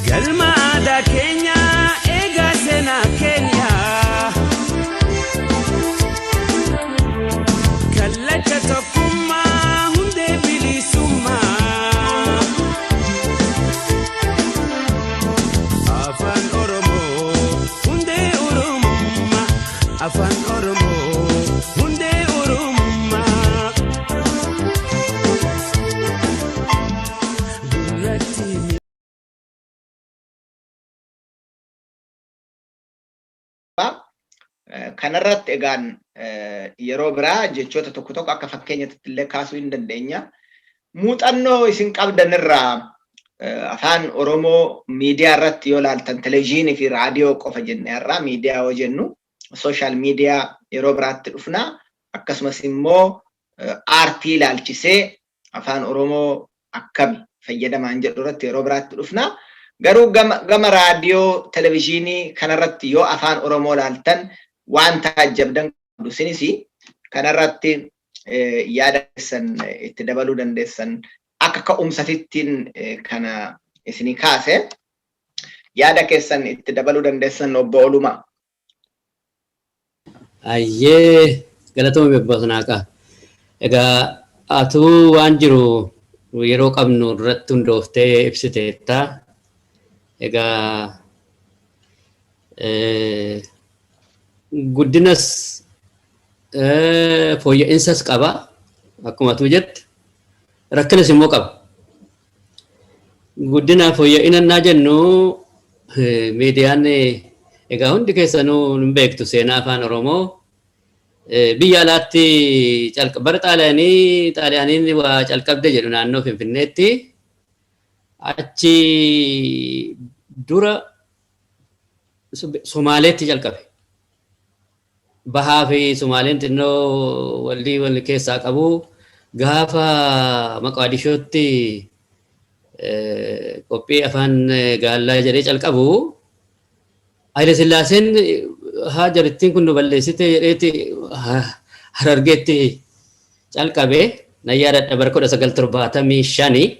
Galma aadaa keenyaa eegaa seenaa keenyaa. Kallacha tokkummaa hundee bilisummaa. Afaan Oromoo hundee Oromummaa. Afaan Oromoo hundee Oromummaa. Gurratti. Kanarratti egaan yeroo biraa jechoota tokko tokko akka fakkeenyatti illee kaasuu hin dandeenya. Muuxannoo isin qabdan irraa afaan Oromoo miidiyaa irratti yoo ilaaltan, televezyiinii fi raadiyoo qofa jenne irraa, miidiyaa yoo jennu social media yeroo biraatti dhufna. Akkasumas immoo aartii ilaalchisee afaan Oromoo akkami fayyadamaan jedhu irratti yeroo biraatti dhufna. Garuu gama raadiyoo, televezyiinii kanarratti yoo afaan Oromoo ilaaltan waan taajjabdan qabdu isinis, kanarratti yaada keessan itti dabaluu dandeessan. Akka ka'umsatittiin kana isinii kaase, yaada keessan itti dabaluu dandeessan, obbo Olumaa. Ayyee, galatoomii obbo Sanaaqa. Egaa atuu waan jiru yeroo qabnu irratti hundooftee ibsiteetta. Egaa guddinas fooyya'insaas qaba akkuma atuu jette, rakkinas immoo qaba. Guddina fooyya'ina naa jennu, miidiyaan egaa hundi keessanuu hin beektu seenaa afaan Oromoo. Biyya alaatti bara Xaaliyaanii, Xaaliyaaniin waa calqabde jedhu naannoo Finfinneetti. Achi dura Somaaleetti calqabe. Bahaa fi Somaaleen xinnoo walii wal keessaa qabu. Gaafa Maqaadishootti qophii afaan gaallaa jedhee calqabu, Haile Sillaaseen haa jarittiin kun nu balleessite jedheeti Harargeetti calqabe. Nan yaadadha, bara 1975.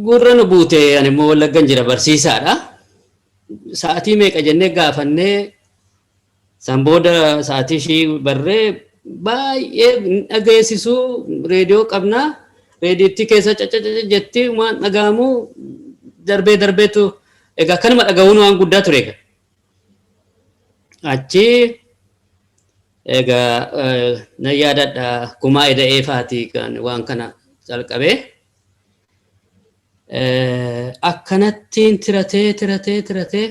Gurra nu buute, ani immoo Wallaggan jira, barsiisaadha. Sa'atii meeqa jennee gaafannee, san booda sa'atii ishii barree baay'ee hin dhageessisu. Reediyoo qabna. Reediyoottii keessa cacacaca jetti waan dhaga'amu darbee darbeetu. Egaa kanuma dhaga'uun waan guddaa ture egaa. Achi egaa nan yaadadha, Kumaa Eda'ee faati kan waan kana calqabee. Akkanattiin tiratee tiratee tiratee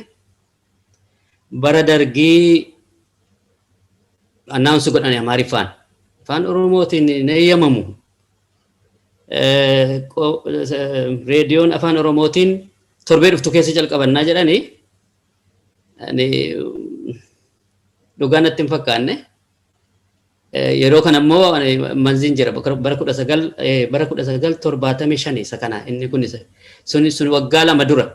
bara Dargii announce godhani Amaariffaan. Afaan Oromootiin hin eeyyamamu. Reediyoon afaan Oromootiin torbee dhuftu keessa calqabannaa jedhani. Ani dhugaa natti hin fakkaanne. Yeroo kana immoo manziin jira, bara 1975 isa kana, inni kun sun waggaa 2 dura,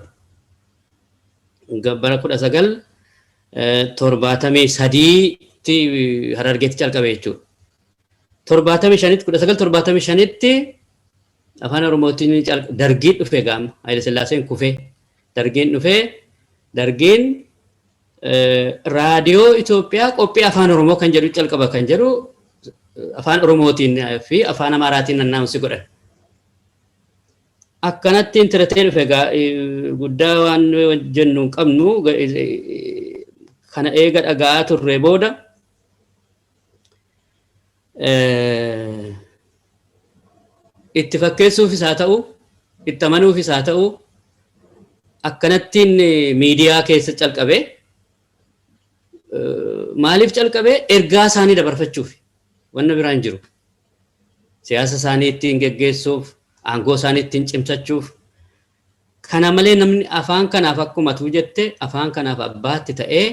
bara 1973tti Harargeetti calqabe jechuudha. 75tti, 1975tti afaan Oromootiin Dargiin dhufe gaama Haayile Sillaaseen kufee Dargiin dhufee, Dargiin raadiyoo Itoophiyaa qophii afaan Oromoo kan jedhu calqaba kan jedhu afaan Oromootiin fi afaan Amaaraatiin announce godhan. Akkanatti tiratee dhufe. Egaa guddaa waan jennu hin qabnu. Kana eega dhaga'aa turre booda itti fakkeessuufis haa ta'u, itti amanuufis haa ta'u, akkanattiin miidiyaa keessa calqabe. Maaliif calqabe? Ergaa isaanii dabarfachuuf, wanna biraan jiru. Siyaasa isaanii ittiin geggeessuuf, aangoo isaanii ittiin cimsachuuf. Kana malee namni afaan kanaaf, akkuma atuu jette, afaan kanaaf abbaatti ta'ee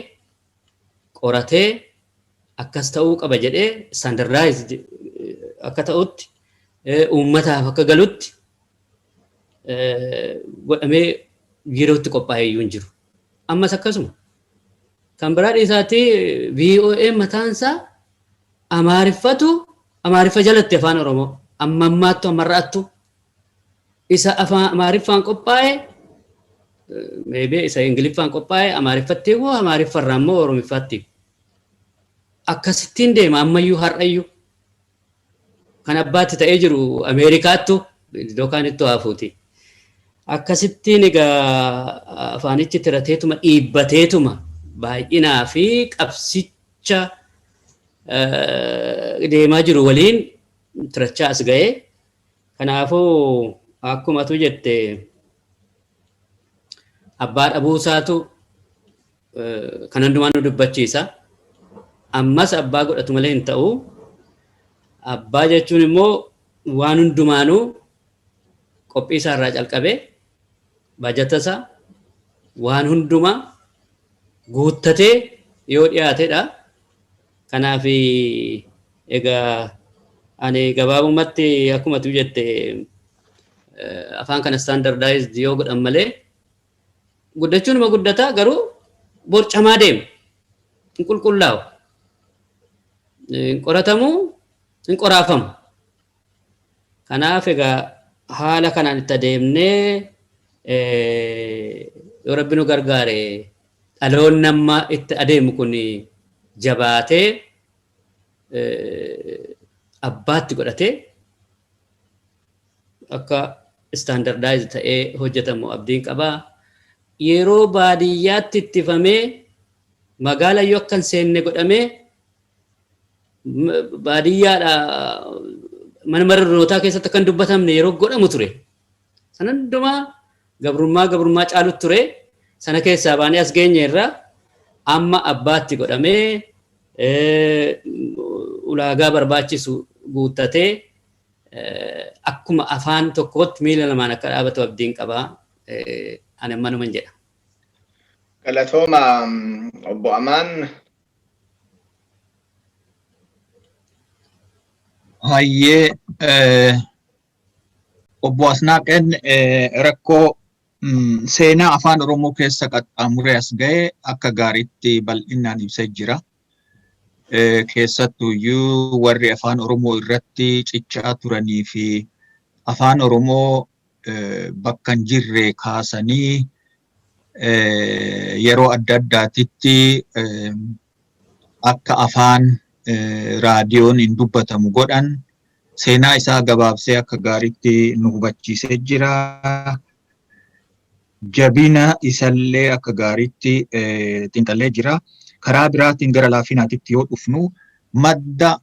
qoratee akkas ta'uu qaba jedhee standardize akka ta'utti Uummataaf akka galutti godhamee yerootti qophaa'ee iyyuu hin jiru. Ammas akkasuma. Kan biraa dhiisaatti VOA mataansaa Amaariffatu Amaariffa jalatti Afaan Oromoo amma ammaattu ammarraattu isa afaan Amaariffaan qophaa'e, maybe isa Ingiliffaan qophaa'e Amaariffatti hiiku, Amaariffarraa immoo Oromiffaatti hiiku. Akkasittiin deema ammayyuu har'ayyuu. Kan abbaatti ta'ee jiru Ameerikaattu iddoo kaanittu hafuuti. Akkasittiin egaa afaanichi tirateetuma dhiibbateetuma baay'inaa fi qabsicha deemaa jiru waliin tirachaa as ga'ee. Kanaafuu akkuma atu jette abbaa dhabuusaatu kan hundumaa nu dubbachiisa. Ammas abbaa godhatu malee hin ta'u. Abbaa jechuun immoo waan hundumaanuu qophii isaa irraa calqabee baajata isaa waan hundumaa guuttatee yoo dhiyaatedha. Kanaaf egaa ani gabaabumatti akkuma tu jette afaan kana standardized yoo godhan malee guddachuun ima guddataa, garuu borcamaa deema. Hin qulqullaa'u. Hin qoratamu, hin qoraafamu. Kanaaf egaa haala kanaan itti adeemnee yoo Rabbi nu gargaare dhaloonni amma itti adeemu kun jabaatee abbaatti godhatee akka standardize ta'ee hojjetamu abdiin qabaa. Yeroo baadiyyaatti ittifamee magaala yoo akka hin seenne godhamee baadiyyaadha mana barnootaa keessatti akka hin dubbatamne yeroo godhamu ture. Sana hundumaa gabrummaa gabrummaa caalutu ture. Sana keessaa baanee as geenye irraa amma abbaatti godhamee ulaagaa barbaachisu guuttatee akkuma afaan tokkootti miila lamaan akka dhaabatu abdiin qaba. Ani ammanuman jedha. Galatooma, obbo Amaan. Hayyee, obbo Asnaaqeen rakkoo seenaa Afaan Oromoo keessa qaxxaamuree as ga'e akka gaariitti bal'inaan ibsee jira. Keessattuyyuu warri Afaan Oromoo irratti cichaa turanii fi Afaan Oromoo bakka hin jirre kaasanii yeroo adda addaatitti akka afaan raadiyoon hin dubbatamu godhan seenaa isaa gabaabsee akka gaariitti nu hubachiisee jira. Jabina isallee akka gaariitti xiinxallee jira. Karaa biraatiin gara laafinaatitti yoo dhufnu madda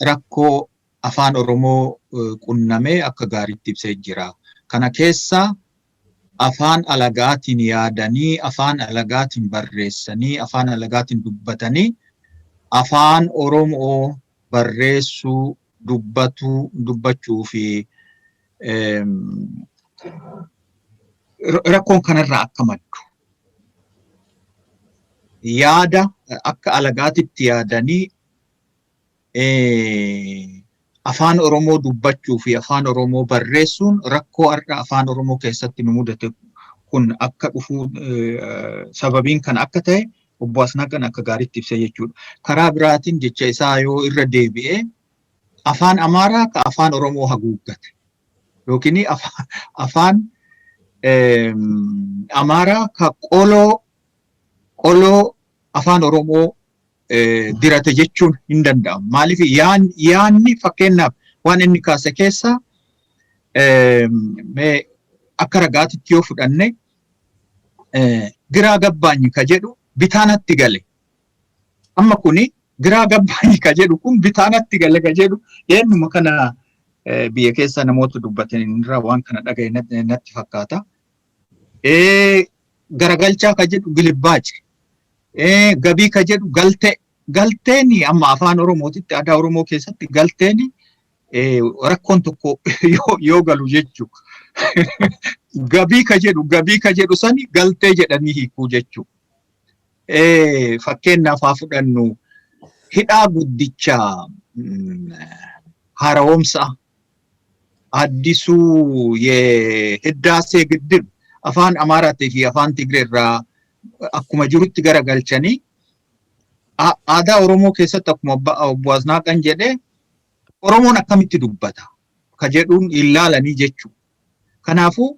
rakkoo Afaan Oromoo qunnamee akka gaariitti ibsee jira. Kana keessa afaan alagaatiin yaadanii, afaan alagaatiin barreessanii, afaan alagaatiin dubbatanii Afaan Oromoo barreessuu, dubbatuu, dubbachuu fi rakkoon kanarraa akka maddu. Yaada akka alagaatitti yaadanii Afaan Oromoo dubbachuu fi Afaan Oromoo barreessuun rakkoo har'a Afaan Oromoo keessatti nu mudate kun akka dhufuu sababiin kan akka ta'e obbo Asnaaqan akka gaariitti ibsa jechuudha. Karaa biraatiin jecha isaa yoo irra deebi'ee Afaan Amaaraa ka Afaan Oromoo haguuggate yookiin Afaan Amaaraa ka qoloo qoloo Afaan Oromoo dirate jechuun hin danda'amu. Maaliif yaanni fakkeenyaaf waan inni kaase keessa mee akka ragaatitti yoo fudhanne giraa gabbaanyi ka jedhu bitaanatti gale. Amma kuni giraa gabbaanyi ka jedhu kun bitaanatti gale ka jedhu eenyuma kana biyya keessa namoota dubbatan irraa waan kana dhagaye natti fakkaata. Garagalchaa ka jedhu gilibbaace. Gabii ka jedhu galtee. Galteen amma Afaan Oromootitti aadaa Oromoo keessatti galteen rakkoon tokko yoo galu jechuudha. Gabii ka jedhu gabii ka jedhu sani galtee jedhanii hiikuu jechuudha. Fakkeenyaaf haa fudhannu, hidhaa guddicha haara'oomsa አዲሱ የህዳሴ ግድብ afaan Amaaraatii fi afaan Tigree irraa akkuma jirutti garagalchanii, aadaa Oromoo keessatti akkuma obbo Asnaaqan jedhe, Oromoon akkamitti dubbata ka jedhuun ilaalanii jechuudha. Kanaafuu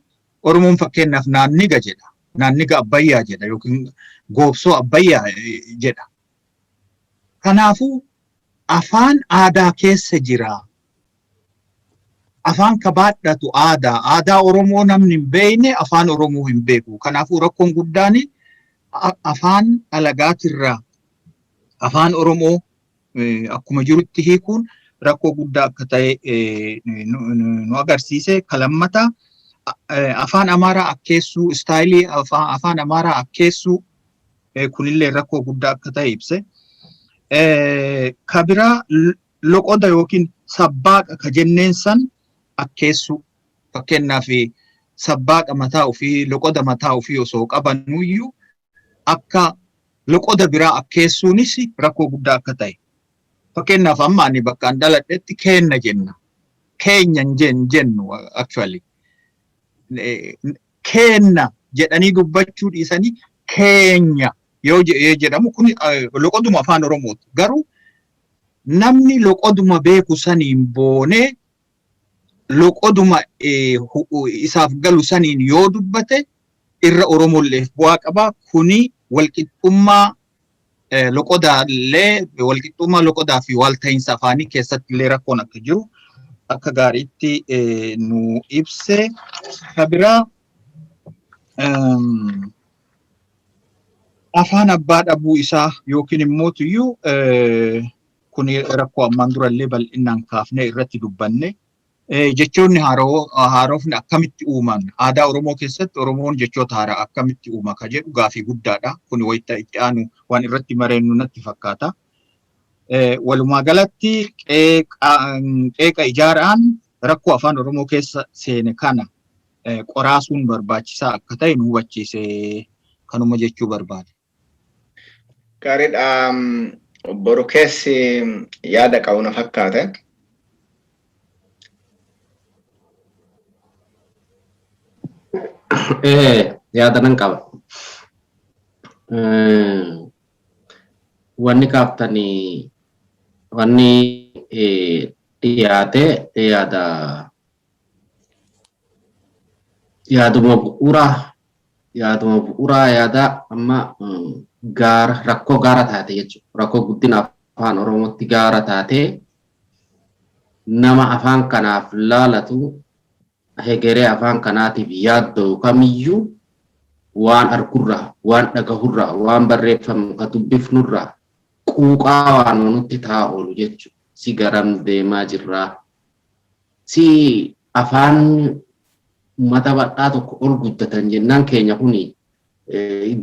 Oromoon fakkeenyaaf naanniga jedha. Naanniga Abbayyaa jedha yookiin goobsoo Abbayyaa jedha. Kanaafuu afaan aadaa keessa jira. Afaan ka baadhatu aadaa. Aadaa Oromoo namni hin beekne afaan Oromoo hin beeku. Kanaafuu rakkoon guddaan afaan alagaatirraa afaan Oromoo akkuma jirutti hiikuun rakkoo guddaa akka ta'e nu agarsiise. Kalammata afaan Amaaraa akkeessuu, style afaan Amaaraa akkeessuu, kunillee rakkoo guddaa akka ta'e ibse. Ka biraa loqoda yookiin sabbaaqa ka jenneen san akkeessuu, fakkeenyaaf sabbaaqa mataa ofii, loqoda mataa ofii osoo qabanuyyuu akka loqoda biraa akkeessuunis rakkoo guddaa akka ta'e. Fakkeenyaaf amma ani bakka an dhaladhetti keenna jenna. Keenya hin jennu actually. Keenna jedhanii dubbachuu dhiisanii keenya yoo jedhamu, kun loqoduma afaan Oromooti. Garuu namni loqoduma beeku saniin boonee loqoduma isaaf galu saniin yoo dubbate irra Oromolleef bu'aa qaba. Kuni walqixxummaa loqodaallee, walqixxummaa loqodaa fi walta'iinsa afaanii keessatti illee rakkoon akka jiru akka gaariitti nu ibse. Ka biraa afaan abbaa dhabuu isaa yookiin immoo tuyyuu kun rakkoo ammaan durallee bal'inaan kaafnee irratti dubbanne, jechoonni haarofni akkamitti uuman, aadaa Oromoo keessatti Oromoon jechoota haaraa akkamitti uuma ka jedhu gaafii guddaadha. Kun wayita itti aanu waan irratti mareennu natti fakkaata. Walumaa galatti qeeqa ijaaraan rakkoo afaan Oromoo keessa seene kana qoraasuun barbaachisaa akka ta'e nu hubachiise, kanuma jechuu barbaade. Gaariidha. Boru keessi yaada qabu na fakkaata. Yaada nan qaba. Wanni kaaftanii, wanni dhiyaate yaada yaaduma bu'uuraa, yaaduma bu'uuraa, yaada amma gaara rakkoo gaara taate jechuudha. Rakkoo guddina afaan Oromootti gaara taate, nama afaan kanaaf laalatu, hegeree afaan kanaatiif yaadda'u kamiyyuu waan argurraa, waan dhagahurraa, waan barreeffamu ka dubbifnurraa quuqaa waan nutti ta'a oolu jechuudha. Si garam deemaa jirraa? Si afaan uummata bal'aa tokko ol guddatan jennaan keenya kuni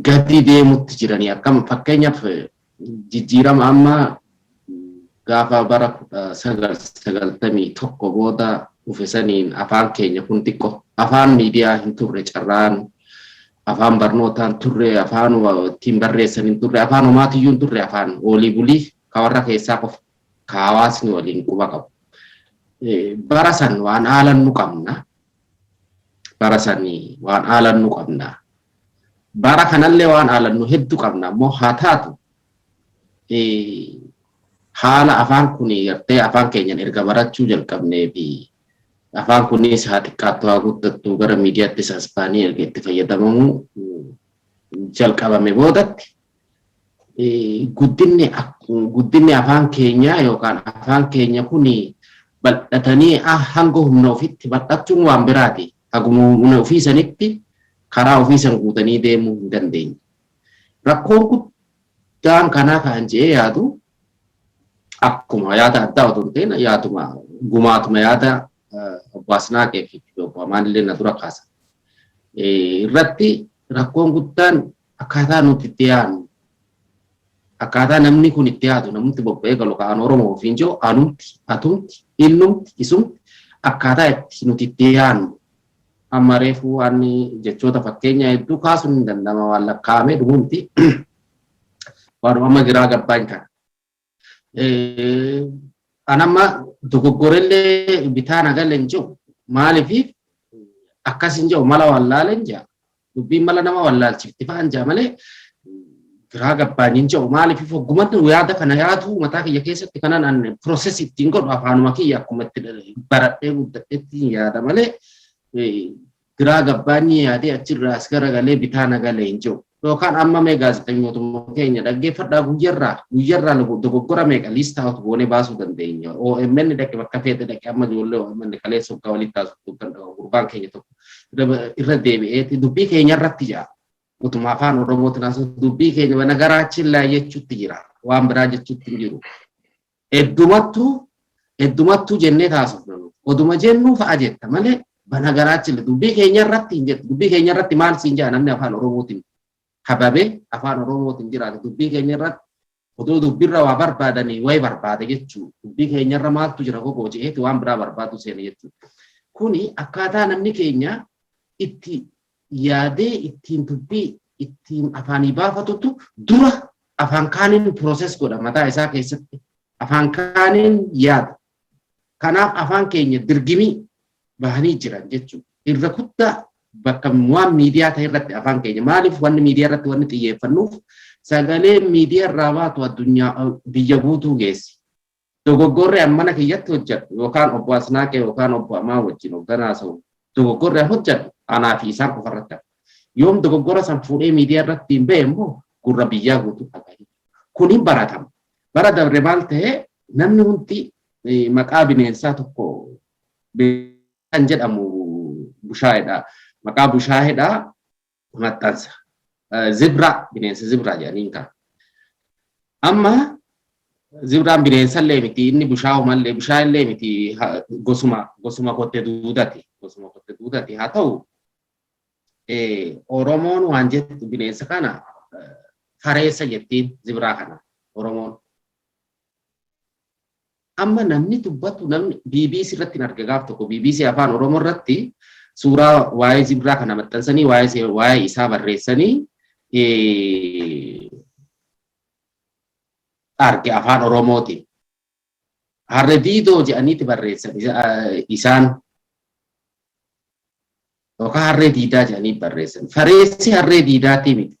gadi deemutti jiranii akkam? Fakkeenyaaf jijjiirama amma gaafa bara 1991 booda dhufe saniin afaan keenya kun xiqqo afaan miidiyaa hin turre, carraan afaan barnootaan turre, afaan ittiin barreessan hin turre, afaan homaatiyyuu hin turre, afaan olii bulii ka warra keessaa qofa ka hawaasni waliin quba qabu. Bara san waan haalan nu qabna. Bara san waan haalan nu qabna. Bara kanallee waan haalan nu hedduu qabna, ammoo haa taatu haala afaan kun gartee afaan keenyan erga barachuu jalqabnee fi afaan kunis haa xiqqaattu haa guddattu gara miidiyaattis as baanii erga itti fayyadamamuu jalqabame boodatti, guddinni afaan keenyaa yookaan afaan keenya kun bal'atanii hanga humna ofitti bal'achuun waan biraati. Haguma humna ofii sanitti karaa ofii san guutanii deemuu hin dandeenye. Rakkoon guddaan kanaa kan je'ee yaadu, akkuma yaada addaa otoo hin ta'in yaaduma gumaatuma yaada obbo Asnaaqee fi obbo Amaanillee na dura kaasan irratti, rakkoon guddaan akkaataa nuti itti yaadnu, akkaataa namni kun itti yaadu, namni bobba'ee galu kan Oromoo ofiin jiru, anumti, atumti, innumti, isumti, akkaataa itti nuti itti yaadnu. Amma reefuu waan jechoota fakkeenya hedduu kaasuun hin danda'ama, waan lakkaa'amee dhumumti waan amma giraa gabbaan kana. An amma dogoggorellee bitaa nagalee hin jiru. Maaliif akkas hin jedhu mala wallaaleen jedha. Dubbiin mala nama wallaalchifti fa'aan jedha malee giraa gabbaanyi hin jedhu. Maaliif hoggumatti yaada kana yaadu mataa kiyya keessatti kanan an process ittiin godhu afaanuma kiyya akkuma itti baradhee guddadheetti yaada malee giraa gabbaanyi yaadee achirraa as garagalee bitaa nagalee hin jiru. Yookaan amma mee gaazexeessitootuma keenya dhaggeeffadhaa guyyarraa dogoggora meeqa list out goonee baasuu dandeenya. OMN dhaqe bakka feete dhaqe amma ijoollee OMN kaleessa waggaa walitti taasisu kan gurbaan keenya tokko irra deebi'eeti dubbii keenya irratti jira. Utuma afaan Oromootiin haasa'u dubbii keenya mana garaachillaa jechuutti jira. Waan biraa jechuutti hin jiru. Heddumattuu jennee taasifna. Oduma jennuu fa'a jetta malee bana garaachilla dubbii keenya irratti hin jettu. Dubbii keenya irratti maal siin jedha namni afaan Oromootiin hababee afaan Oromootiin jiraate dubbii keenya irratti odoo dubbirra waa barbaadanii wayi barbaade jechuudha. Dubbii keenya irra maaltu jira gogoo je'eeti waan biraa barbaadu seena jechuudha. Kuni akkaataa namni keenya itti yaadee ittiin dubbii ittiin afaanii baafatutu dura afaan kaaniin process godha mataa isaa keessatti. Afaan kaaniin yaada. Kanaaf afaan keenya dirgimii bahanii jiran jechuudha. Irra guddaa bakka waan miidiyaa ta'e irratti afaan keenya maaliif wanni miidiyaa irratti wanni xiyyeeffannuuf sagalee miidiyaa irraa baatu addunyaa biyya guutuu geessi. Dogoggorri an mana kiyyatti hojjedhu yookaan obbo Asnaaqee yookaan obbo Amaa wajjin hoogganaa haasa'u dogoggorri an hojjedhu anaa fi isaan qofa irratti hafa. Yoom dogoggora san fuudhee miidiyaa irratti hin ba'e immoo gurra biyyaa guutuu dhagahi. Kun hin baratama. Bara dabre maal ta'e namni hundi maqaa bineensaa tokko kan jedhamu bushaayedha. Maqaa bushaayedha maxxansa. Zibra bineensa zibra jedhaniin kan. Amma zibraan bineensallee miti inni bushaahumallee bushaayillee miti gosuma kottee duudati. Gosuma kottee duudati haa ta'u Oromoon waan jettu bineensa kana fareessa jettiin zibraa kana Oromoon. Amma namni dubbatu namni BBC irratti hin arge gaaf tokko BBC afaan Oromoo irratti suuraa waa'ee zibraa kana maxxansanii waa'ee isaa barreessanii arge afaan Oromootiin. Harre diidoo jedhaniiti barreessan isaan yookaan harree diidaa jedhanii barreessan. Fareessi harree diidaatii miti.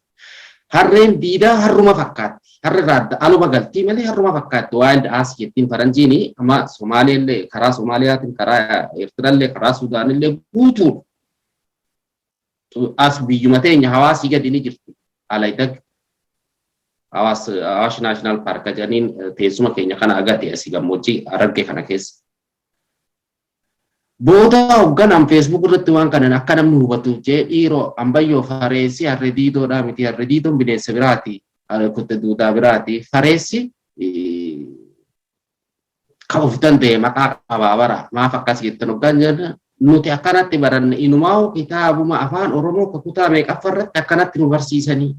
Harreen diidaa harruma fakkaatti. Harri irraa adda aluma galtii malee harruma fakkaatti. Wild ass jettiin faranjiini amma Somaaleellee karaa Somaaliyaatiin karaa Eertiraallee karaa Suudaanillee guutuudha. As biyyuma teenya hawaasii gadi ni jirti. Alaydag Hawaas Awaash National Park jedhaniin teessuma keenya kana agate asii gammoojjii Harargee kana keessa. Booda hoogganaan Facebook irratti waan kanan akka namni hubatuuf jee dhiiroo ambayyoo fareessi harre diidoodhaa miti harre diidoon bineensa biraati kotte duudaa biraati fareessi ka of danda'e maqaa qabaa bara maaf akkas jettan hoggaan jenna nuti akkanatti baranne inumaa kitaabuma afaan Oromoo ka kutaa meeqaffa irratti akkanatti nu barsiisanii.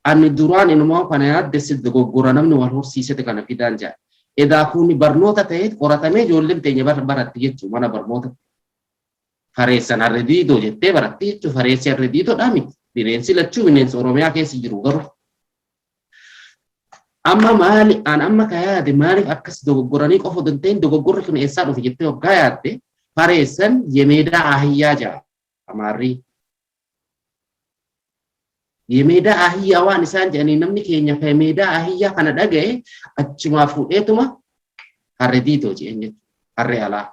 Ani duraan inumaa kana yaaddesse dogoggora namni wal horsiisete kana fidaan jedha. Edaa kuni barnoota ta'ee qoratamee ijoolleen teenya baratti jechuudha mana barnoota. Fareessan harre diidoo jettee baratti jechuudha. Fareessi harre diidoodhaa miti. Bineensi lachuu bineensa Oromiyaa keessa jiru garuu. Amma maali an amma ka yaade maaliif akkas dogoggoranii qofa otoo hin ta'in dogoggorri kun eessaa dhufe jettee hoggaa yaadde fareessan yemeedaa ahiyyaa jedha Amaarrii. Yemeedaa ahiyyaa waan isaan jedhanii namni keenya ka yemeedaa ahiyyaa kana dhaga'e achumaa fuudheetuma harre diidoo jedheen jechuudha. Harree alaa.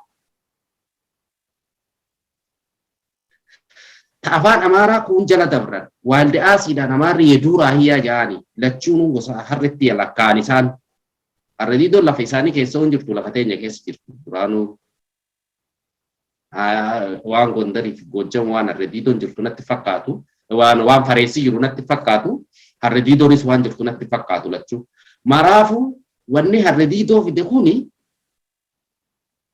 Ta afaan Amaaraa kuun jala dabran. Wild assiidhaan Amaarri yeduura ahiyyaa jedhani lachuunuu gosa harretti lakkaa'an isaan. Harre diidoon lafa isaanii keessa hin jirtu lafa teenya keessa jirtu duraanuu. Waan Gondarii fi Goojjam waan harre diidoon jirtu natti fakkaatu. Waan fareessi jiru natti fakkaatu. Harre diidoonis waan jirtu natti fakkaatu lachuu. Maraafuu wanni harre diidoo fide kuni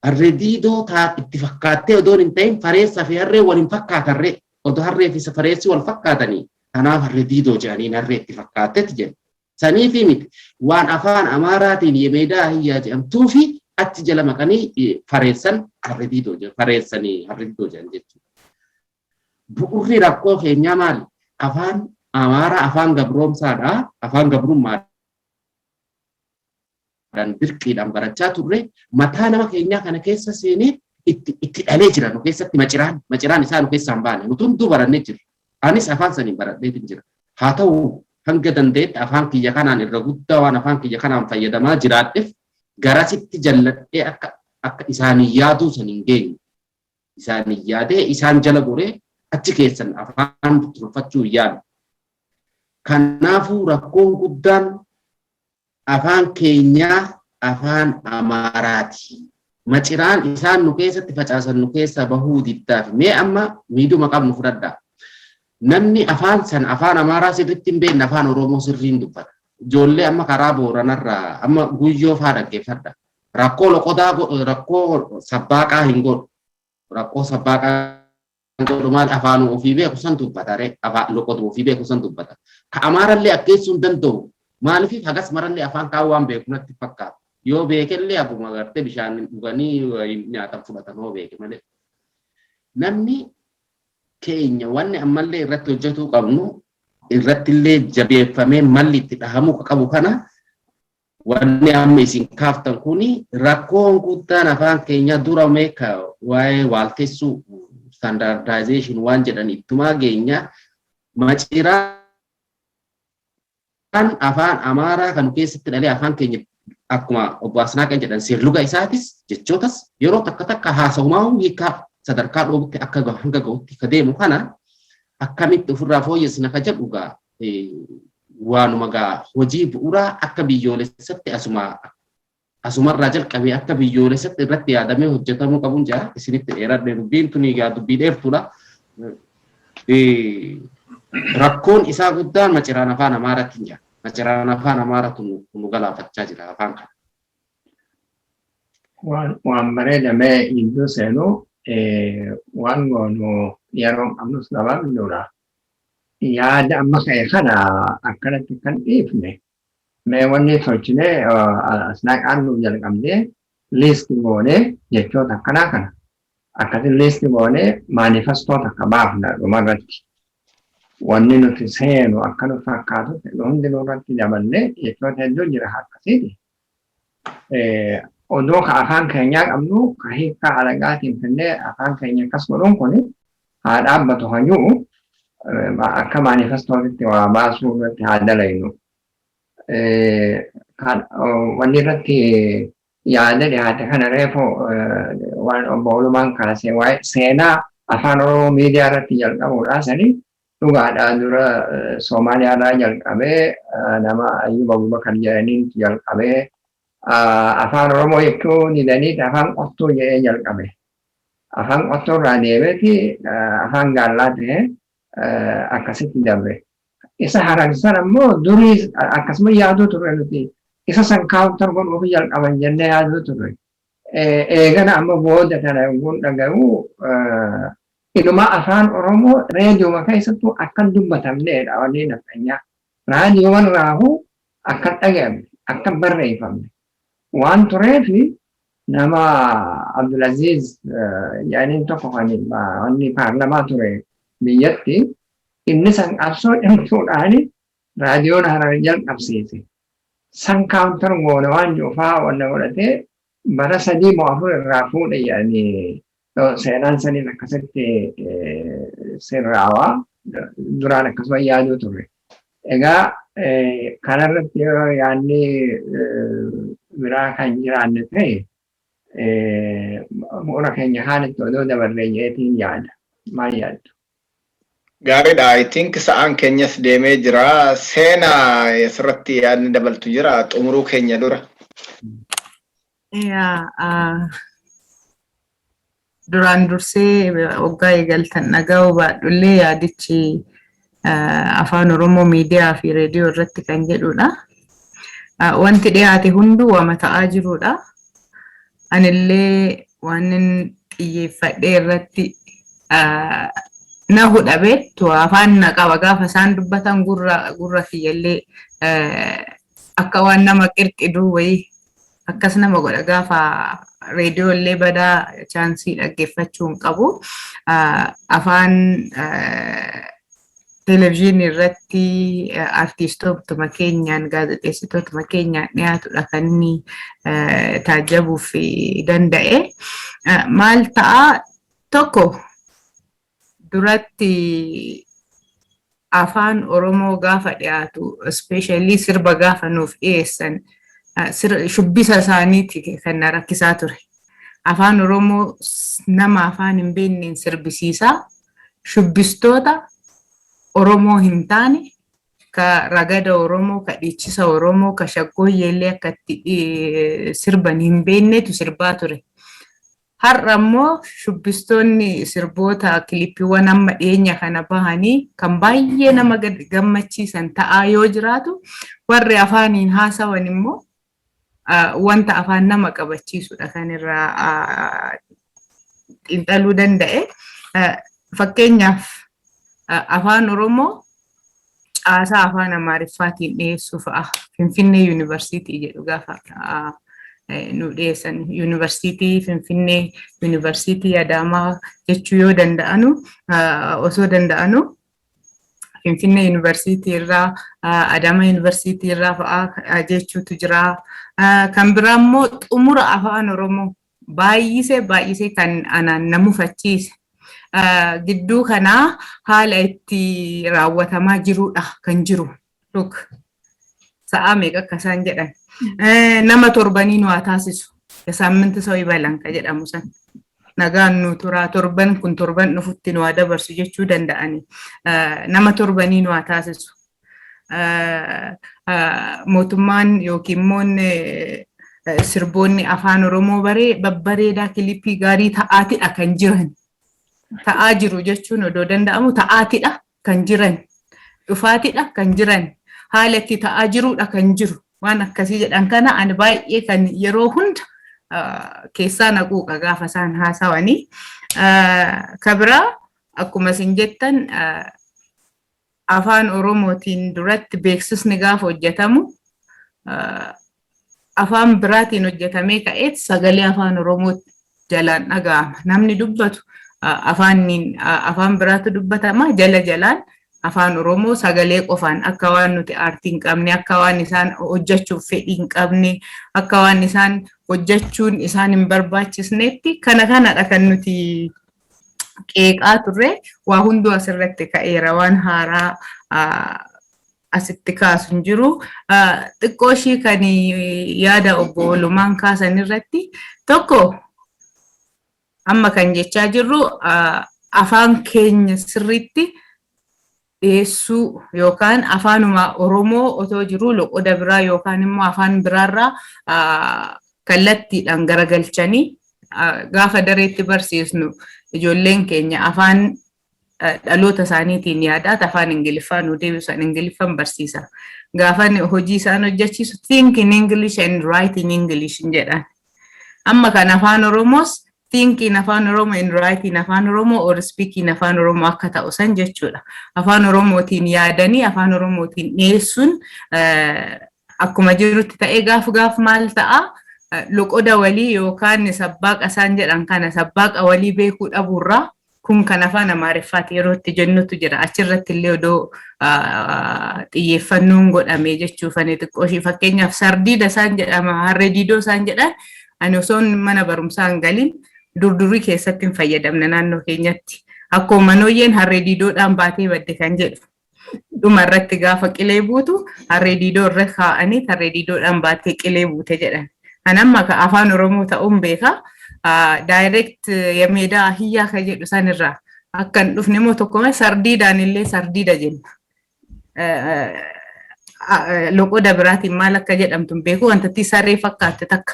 harre diidoo taa itti fakkaattee odoon hin ta'in fareessaa fi harree wal hin fakkaatarree odoo harree fi fareessi wal fakkaatanii kanaaf harre diidoo jedhaniin harree itti fakkaattetti jedhu. Saniifi miti waan afaan Amaaraatiin yemeedaa ahiyyaa jedhamtuu fi achi jala maqanii fareessan harre diidoo jedhan fareessanii harre diidoo jedhan jechuudha. Bu'urri rakkoo keenyaa maali? Afaan Amaaraa afaan gabroomsaadha. Afaan gabrummaadhaan dirqiidhaan barachaa turre mataa nama keenyaa kana keessa seenee Itti dhalee jira nu keessatti maciraan isaa nu keessaa hin baane. Nuti hunduu barannee jirra. Anis afaan saniin baradheetin jira. Haa ta'u, hanga danda'etti afaan kiyya kanaan irra guddaa waan afaan kiyya kanaan fayyadamaa jiraadheef garasitti jalladhee akka isaanii yaaduu san hin geenye. Isaanii yaadee isaan jala goree achi keessan afaan tolfachuu hin yaadu. Kanaafuu rakkoon guddaan afaan keenyaa afaan Amaaraati. Maciraan isaan nu keessatti facaasan nu keessa bahuu diddaaf. Mee amma miidhuma qabnu fudhadhaa. Namni afaan san, afaan Amaaraa sirriitti hin beekne, afaan Oromoo sirriin dubbata. Ijoollee amma karaa Booranarraa amma Guyyoo faa dhaggeeffadha. Rakkoo loqodaa, rakkoo sabbaaqaa hin godhu. Rakkoo sabbaaqaa hin godhu. Maal, afaan ofii beeku san dubbata ree, afaan loqodu ofii beeku san dubbata. Ka Amaarallee akkeessuu hin danda'u. Maaliif? Hagas marallee afaan kaan waan beeku natti fakkaata. Yoo beekellee akkuma agartee bishaan dhuganii nyaatan fudhatan hoo beeke malee. Namni keenya wanni ammallee irratti hojjetuu qabnu, irrattillee jabeeffamee malli itti dhahamuu qabu kana, wanni amma isin kaaftan kuni rakkoon guddaan afaan keenya dura meeka waa'ee waaltessuu, standardization waan jedhan ittumaa geenya. Maciraan afaan Amaaraa kan keessatti dhalee afaan keenya akkuma obbo Asnaaqan jedhan seerluga isaatis jechootas yeroo takka takka haasawumaa hiikaa sadarkaa dhoobutti akka hanga ga'utti ka deemu kana akkamitti ofirraa fooyyessina ka jedhu gaa waanuma gaa hojii bu'uuraa akka biyyoolessatti asumarraa jalqabee akka biyyoolessatti irratti yaadamee hojjetamuu qabuun jira. Isinitti dheeradhe, dubbiin tuni gaa dubbii dheertuudha. Rakkoon isaa guddaan maciraan afaan Amaaraatti jira. Maciraan afaan Amaaraatu nu galaafachaa jira afaan kana. Waan bareedamee gidduu seenuu waan goonu yeroo qabnus gabaabduudha. Yaada amma ka'e kana akkanatti kan dhiifne, mee wanni tolchinee Asnaaqaan nuuf jalqabnee list goonee jechoota akkanaa kana akkasiin list goonee manifesto takka baafna dhumarratti. Wanni nuti seenu akka nu fakkaatutti hundi nurratti daballee jechoota hedduu jira akkasiiti. Odoo ka afaan keenyaa qabnu ka hiikkaa alagaatiin finnee afaan keenya akkas godhuun kuni haa dhaabbatu hayyuu akka manifestootitti waa baasuu irratti haa dalaynu. Wanni irratti yaada dhiyaate kana reefu waan obbo Olumaan kaasee waa'ee seenaa afaan Oromoo miidiyaa irratti jalqabuudhaa sanii dhugaadhaa. Dura Soomaaliyaarraa jalqabee nama Ayyub Abubakar jedhaniin jalqabee afaan Oromoo jechuun didaniiti afaan qottuu jedhee jalqabe. Afaan qottoo irraa deemeeti afaan gaallaa ta'ee akkasitti dabre. Isa Hararsan ammoo durii akkasuma yaaduu turre nuti. Isa san counter godhuuf jalqaban jennee yaaduu turre. Eegana amma booda kana yogguu dhaga'u inuma afaan Oromoo reediyooma keessattuu akkan dubbatamneedha wanni nafxanyaa. Raadiyoowwan raahuu akkan dhaga'amne, akkan barreeffamne waan tureef nama Abdulaziz jedhaniin tokko kan wanni paarlamaa ture biyyatti, inni san qabsoo cimtuudhaan raadiyoon Harar jalqabsiise. San counter goone waan jiru faa wanna godhatee bara 3 moo 4 irraa fuudhe jedhanii seenaan saniin akkasitti sirraawaa duraan akkasuma yaaduu turre. Egaa kanarratti yoo yaadni biraa kan jiraanne ta'e, bu'uura keenya haalitti odoo dabarree jedheetiin yaada. Maal yaaddu? Gaariidha. I think sa'aan keenyas deemee jira. Seenaa, asirratti yaadni dabaltu jira xumuruu keenya dura. Yaa, duraan dursee waggaa eegaltan dhaga'uu baadhullee yaadichi afaan Oromoo miidiyaa fi reediyoo irratti kan jedhudha. Wanti dhiyaate hunduu wama ta'aa jirudha. Anillee waan xiyyeeffadhee irratti na hudha beektu, afaan na qaba. Gaafa isaan dubbatan gurra kiyyallee akka waan nama qirqiduu wayii akkas nama godha. Gaafa reediyoo illee badaa chance dhaggeeffachuu hin qabu. Afaan Televezyiinii irratti artiistootuma keenyaan, gaazexeessitootuma keenyaan dhiyaatudha kan inni taajjabuuf danda'e. Maal ta'a, tokko duratti afaan Oromoo gaafa dhiyaatu, especially sirba gaafa nuuf dhiyeessan, shubbisa isaaniiti kan na rakkisaa ture. Afaan Oromoo nama afaan hin beekneen sirbisiisaa, shubbistoota Oromoo hin taane, ka ragada Oromoo, ka dhiichisa Oromoo, ka shaggooyyeellee akka itti sirban hin beeknetu sirbaa ture. Har'a immoo shubbistoonni sirboota kilippiiwwan amma dhiyeenya kana bahanii kan baay'ee nama gammachiisan ta'aa yoo jiraatu, warri afaaniin haasawan immoo wanta afaan nama qabachiisudha kan irraa xiinxaluu danda'e. Fakkeenyaaf, afaan Oromoo caasaa afaan Amaariffaatiin dhiyeessuu fa'a. Finfinnee Yuunivarsiitii jedhu gaafa nu dhiyeessan, Yuunivarsiitii Finfinnee, Yuunivarsiitii Adaamaa jechuu yoo danda'anu, osoo danda'anu, Finfinnee Yuunivarsiitii irraa, Adaamaa Yuunivarsiitii irraa fa'aa jechuutu jira. Kan biraa immoo xumura afaan Oromoo baay'isee baay'isee kan anaan na mufachiise. Gidduu kanaa haala itti raawwatamaa jirudha kan jiru. Look, sa'a meeqa akka isaan jedhan. Nama torbanii nu haa taasisu. የሳምንት ሰው ይበለን ka jedhamu san. Nagaan nu turaa, torban kun torban dhufutti nu haa dabarsu jechuu danda'ani. Nama torbanii nu haa taasisu. Mootummaan yookiin immoo sirboonni afaan Oromoo baree babbareedaa kilippii gaarii ta'aatidha kan jiran. Ta'aa jiru jechuun odoo danda'amu, ta'aatidha kan jiran. Dhufaatidha kan jiran. Haala itti ta'aa jirudha kan jiru. Waan akkasii jedhan kana ani baay'ee kan yeroo hunda keessaa naquuqa gaafa isaan haasawanii. Kabiraa, akkuma isin jettan, afaan Oromootiin duratti beeksisni gaafa hojjetamu afaan biraatiin hojjetamee ka'eet sagalee afaan Oromoo jalaan dhaga'ama. Namni dubbatu afaan biraatu dubbatama, jala jalaan afaan Oromoo sagalee qofaan, akka waan nuti aartii hin qabne, akka waan isaan hojjechuuf fedhii hin qabne, akka waan isaan hojjechuun isaan hin barbaachisnetti kana kanadha kan nuti qeeqaa turre. Waa hunduu asirratti ka'eera, waan haaraa asitti kaasu hin jiru. Xiqqoo ishii kan yaada obbo Olumaan kaasan irratti, tokko amma kan jechaa jirru afaan keenya sirriitti dhiyeessuu yookaan afaanuma Oromoo otoo jiru loqoda biraa yookaan immoo afaan biraarraa kallattiidhaan garagalchanii, gaafa dareetti barsiisnu ijoolleen keenya afaan dhaloota isaaniitiin yaadaat afaan Ingiliffaa nu deebisan, Ingiliffan barsiisa. Gaafa hojii isaan hojjechiisu "Think in English and write in English" jedhan. Amma kan afaan Oromoos think in afaan Oromoo and write in afaan Oromoo or speak in afaan Oromoo akka ta'u san jechuudha. Afaan Oromootiin yaadanii afaan Oromootiin dhiyeessuun akkuma jirutti ta'ee, gaaf gaaf maal ta'a, loqoda walii yookaan sabbaaqa isaan jedhan kana, sabbaaqa walii beekuu dhabuurraa kun kan afaan Amaariffaati yeroo itti jennutu jira. Achirratti illee odoo xiyyeeffannoon godhame jechuufani xiqqoo ishii. Fakkeenyaaf, sardiida isaan jedhama, harree diidoo isaan jedhan, ani osoon mana barumsaa hin galin durdurii keessatti hin fayyadamne naannoo keenyatti. Akkuma manooyyeen harree diidoodhaan baatee badde kan jedhu. Dhuma irratti gaafa qilee buutu harree diidoo irra kaa'anii harree diidoodhaan baatee qilee buute jedhan. Kan amma afaan Oromoo ta'uun beeka. Direct የሜዳ አህያ ka jedhu sanirraa akka hin dhufne immoo tokko sardiidaan illee sardiida jenna. Loqoda biraatiin maal akka jedhamtu hin beeku, wantatti saree fakkaatte takka.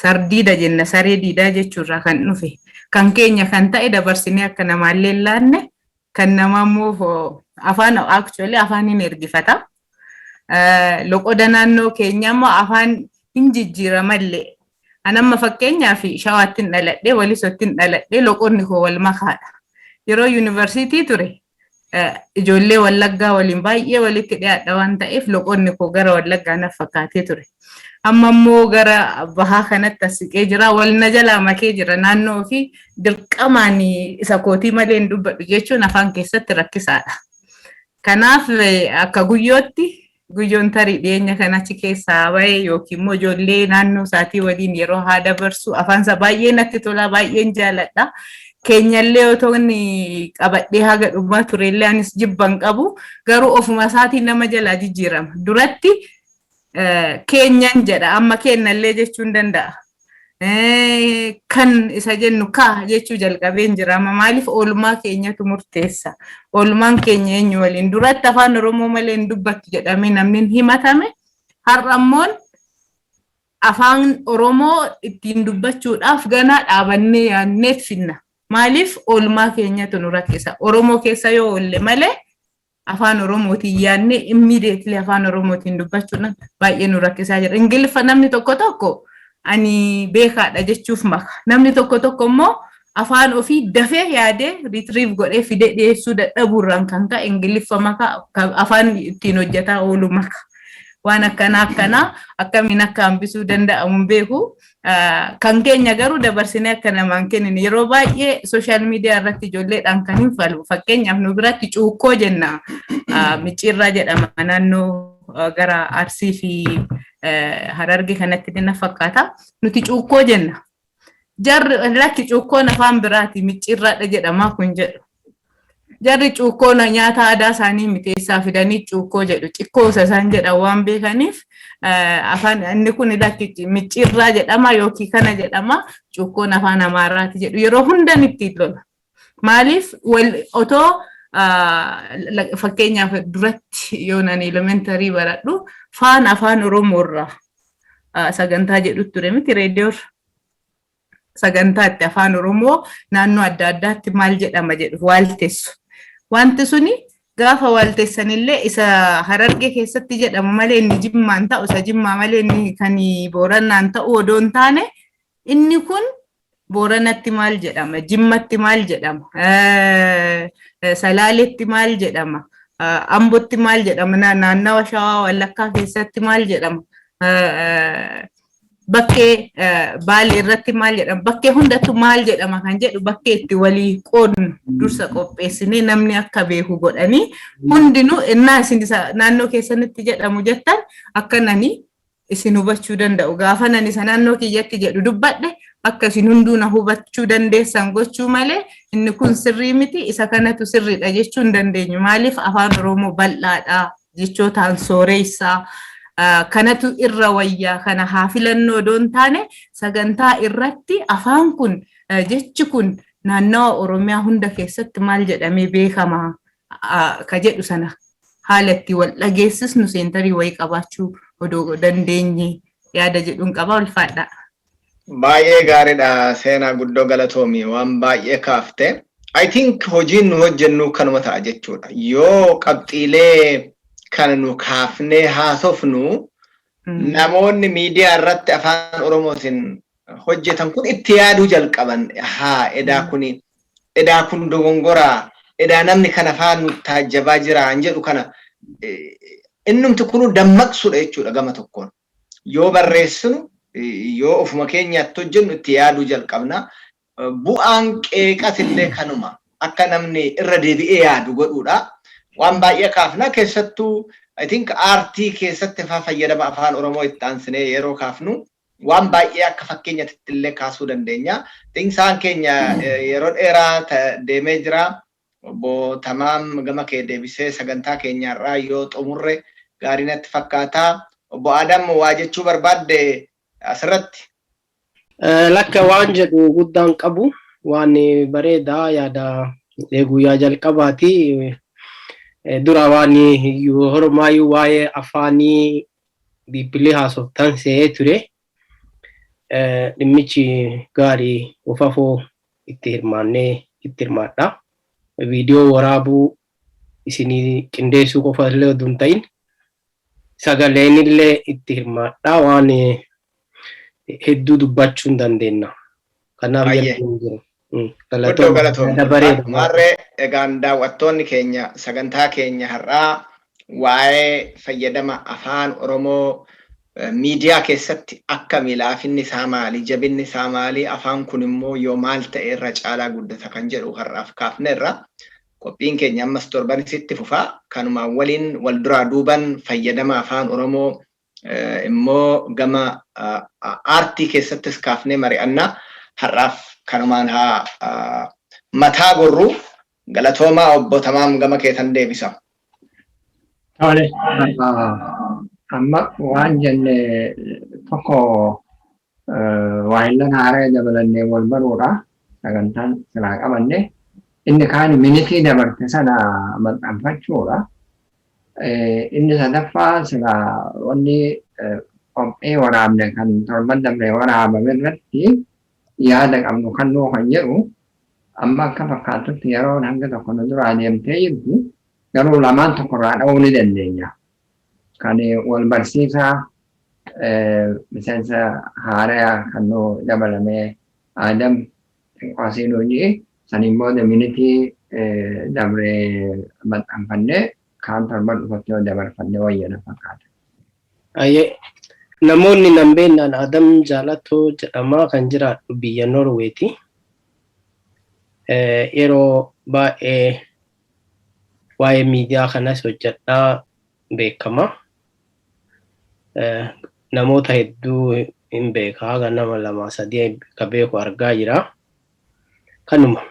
Sardiida jenna, saree diidaa jechuurraa kan dhufe. Kan keenya kan ta'e dabarsinee akka namaallee hin laanne, kan namaa immoo afaan actually afaan hin ergifata. Loqoda naannoo keenya immoo afaan hin jijjiiramallee. An amma fakkeenyaaf Shawaatti hin dhaladhee, Walisootti hin dhaladhee, loqonni koo wal makaadha. Yeroo yuunivarsiitii ture ijoollee Wallaggaa waliin baay'ee walitti dhiyaadha waan ta'eef loqonni koo gara Wallaggaa na fakkaatee ture. Amma immoo gara bahaa kanatti as siqee jira, wal na jalaa makee jira. Naannoo fi dirqamaan isa kootii malee hin dubbadhu jechuun afaan keessatti rakkisaadha. Kanaaf akka guyyootti guyyoon tarii dhiyeenya kana achi keessaa bahee yookiin immoo ijoollee naannoo isaatii waliin yeroo haa dabarsu afaansa baay'ee natti tola, baay'een jaaladha. Keenyallee otoo inni qabadhee haga dhumaa turellee anis jibban qabu, garuu ofuma isaatiin nama jalaa jijjiirama. Duratti keenyan jedha, amma kennallee jechuun danda'a. Kan isa jennu ka jechuu jalqabeen jira. Amma maaliif? Oolmaa keenyatu murteessa. Oolmaan keenya eenyu waliin? Duratti afaan Oromoo malee hin dubbattu jedhamee namni himatame. Har'a immoo afaan Oromoo ittiin dubbachuudhaaf ganaa dhaabannee yaadneet finna. Maaliif? Oolmaa keenyatu nu rakkisa. Oromoo keessa yoo oolle malee afaan Oromootiin yaadnee immediately afaan Oromootiin dubbachuun baay'ee nu rakkisaa jira. Ingiliffa namni tokko tokko ani beekaadha jechuuf maka. Namni tokko tokko immoo afaan ofii dafee yaadee retrieve godhee fidee dhiyeessuu dadhabuurraan kan ka'e Ingiliffa maka, afaan ittiin hojjetaa oolu maka. Waan akkanaa akkanaa akkamiin akka hambisuu danda'amu hin beeku. Kan keenya garuu dabarsinee akka namaan kennine yeroo baay'ee social media irratti ijoolleedhaan kan hin falu. Fakkeenyaaf, nu biratti cuukkoo jenna. Micciirraa jedhama naannoo gara Arsii fi Hararge kanatti na fakkaata. Nuti cuukkoo jenna. Jarri lakki, cuukkoon afaan biraati, micciirraadha jedhama kun jedhu. Jarri cuukkoon nyaata aadaa isaanii miteessaa fidanii cuukkoo jedhu. Cikkoo isa isaan jedhan waan beekaniif afaan inni kun lakki, micciirraa jedhama yookiin kana jedhama, cuukkoon afaan Amaaraati jedhu. Yeroo hundan ittiin lola. Maaliif? Otoo fakkeenyaaf duratti yoo nani elementary baradhu faana afaan Oromoorraa sagantaa jedhu ture miti reediyoorra. Sagantaa itti afaan Oromoo naannoo adda addaatti maal jedhama jedhu waaltessu. Wanti suni gaafa waaltessanillee isa Harargee keessatti jedhamu malee inni Jimmaan ta'u, isa Jimmaa malee inni kan Booranaan ta'u odoo hin taane, inni kun Booranatti maal jedhama, Jimmatti maal jedhama, Salaaletti maal jedhama, Ambotti maal jedhama, naannawa Shawaa Wallakkaa keessatti maal jedhama, bakkee Baalee irratti maal jedhama, bakkee hundattuu maal jedhama kan jedhu bakkee itti walii qoodnu dursa qopheessinee namni akka beeku godhanii hundinuu innaa isin isa naannoo keessanitti jedhamu jettan akka nani isin hubachuu danda'u. Gaafa nani isa naannoo kiyyatti jedhu dubbadhe akka isin hunduu na hubachuu dandeessan gochuu malee inni kun sirrii miti, isa kanatu sirriidha jechuu hin dandeenyu. Maaliif? Afaan Oromoo bal'aadha, jechootaan sooreessaa. Kanatu irra wayyaa, kana haa filannoo odoo hin taane, sagantaa irratti afaan kun, jechi kun naannawa Oromiyaa hunda keessatti maal jedhamee beekama ka jedhu sana haala itti wal dhageessisnu center wayii qabaachuu odoo dandeenye yaada jedhuun qaba. Ulfaadha. Baay'ee gaariidha, seenaa guddoo galatoomi, waan baay'ee kaafte. I think hojiin nu hojjennu kanuma ta'a jechuudha. Yoo qabxiilee kana nu kaafnee haasofnu, namoonni miidiyaa irratti afaan Oromootiin hojjetan kun itti yaaduu jalqaban. Haa, edaa kuni, edaa kun dogongoraa, edaa namni kana afaan nu taajjabaa jira hin jedhu. Kana innumti kunu dammaqsuudha jechuudha gama tokkoon. Yoo barreessinu, yoo ofuma keenyaatti hojjennu, itti yaaduu jalqabna. Bu'aan qeeqas illee kanuma, akka namni irra deebi'ee yaadu godhuudha. Waan baay'ee kaafna, keessattuu I think aartii keessatti faa fayyadama afaan Oromoo itti aansinee yeroo kaafnu waan baay'ee akka fakkeenyatti illee kaasuu dandeenya. Isaan keenya yeroo dheeraa deemee jira. Obbo Tamaam, gama kee deebisee sagantaa keenyarraa yoo xumurre gaarii natti fakkaata. Obbo Adam, waa jechuu barbaadde asirratti? Lakka, waan jedhu guddaan qabu, waan bareedaa yaada guyyaa jalqabaati. Dura waan hormaayyuu waa'ee afaanii deeply haasoftan se'ee ture. Dhimmichi gaarii, ufafoo itti hirmaannee itti hirmaadha. Viidiyoo waraabuu isinii qindeessuu qofa illee oduu hin ta'in sagaleen illee itti hirmaadha, waan hedduu dubbachuu hin dandeenya. Kanaaf jedhamu jiru. Guddoo galatoomii. Maarree egaan, daawwattoonni keenya, sagantaa keenya har'aa waa'ee fayyadama afaan Oromoo miidiyaa keessatti akkami, laafinni isaa maali, jabinni isaa maali, afaan kun immoo yoo maal ta'e irra caalaa guddata kan jedhu har'aaf kaafneerra. Qophiin keenya ammas torbanisitti fufaa. Kanumaan waliin wal duraa duuban fayyadama afaan Oromoo immoo gama aartii keessattis kaafnee mari'annaa. Har'aaf kanumaan haa mataa gorru. Galatoomaa, obbo Tamaam, gama keessan deebisa. Tole. Amma waan jenne tokko waahillan haaraa dabalannee wal baruudha. Sagantaan silaa qabanne. Inni kaan minitii dabarte sana maxxanfachuudha. Inni sadaffaa silaa wanni qophii waraabne kan torban dabre waraabame irratti yaada qabnu kan nuu kan jedhu amma akka fakkaatutti yeroon hanga tokko nu duraa deemtee jirti. Garuu lamaan tokkorraa dha'uu ni dandeenya. Kan wal barsiisaa miseensa haaraa kan nu dabalamee Adam xiqqoosii nuu ji'i. Saniin booda minitii dabree maxxanfannee kaan torban dhufatti yoo dabarfannee wayyana fakkaata. Ayyee, namoonni nan beeknaan Adam Jaalatoo jedhama, kan jiraadhu biyya Norweeti. Yeroo baay'ee waa'ee miidiyaa kanas hojjedhaa beekama. Namoota hedduu hin beeka, haga nama lama sadii ka beeku argaa jira. Kanuma.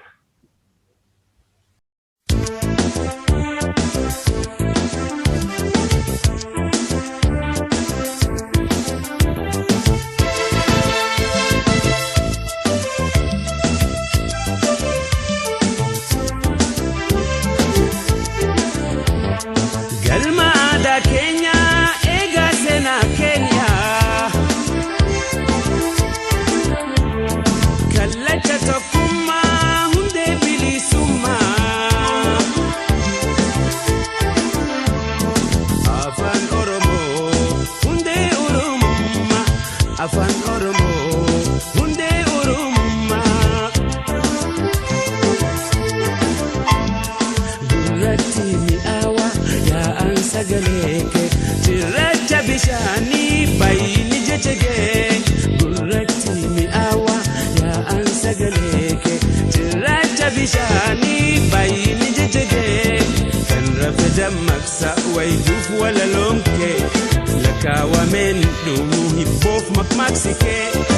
Galma aadaa keenya eegaa seenaa keenya. Kallacha tokkummaa, hundee bilisummaa. Afaan Oromoo hundee Oromummaa. Afaan Oromoo hundee Oromummaa. Gurratti mi'aawa yaa'an sagalee kee, cirracha bishaanii baay'inni jecha kee. Gurratti mi'aawa yaa'an sagalee kee, cirracha bishaanii baay'inni jecha kee. Kan rafe dammaqsa wayituuf walaloon kee, lakkaawameen dhumuu hibboof maqmaqsi kee.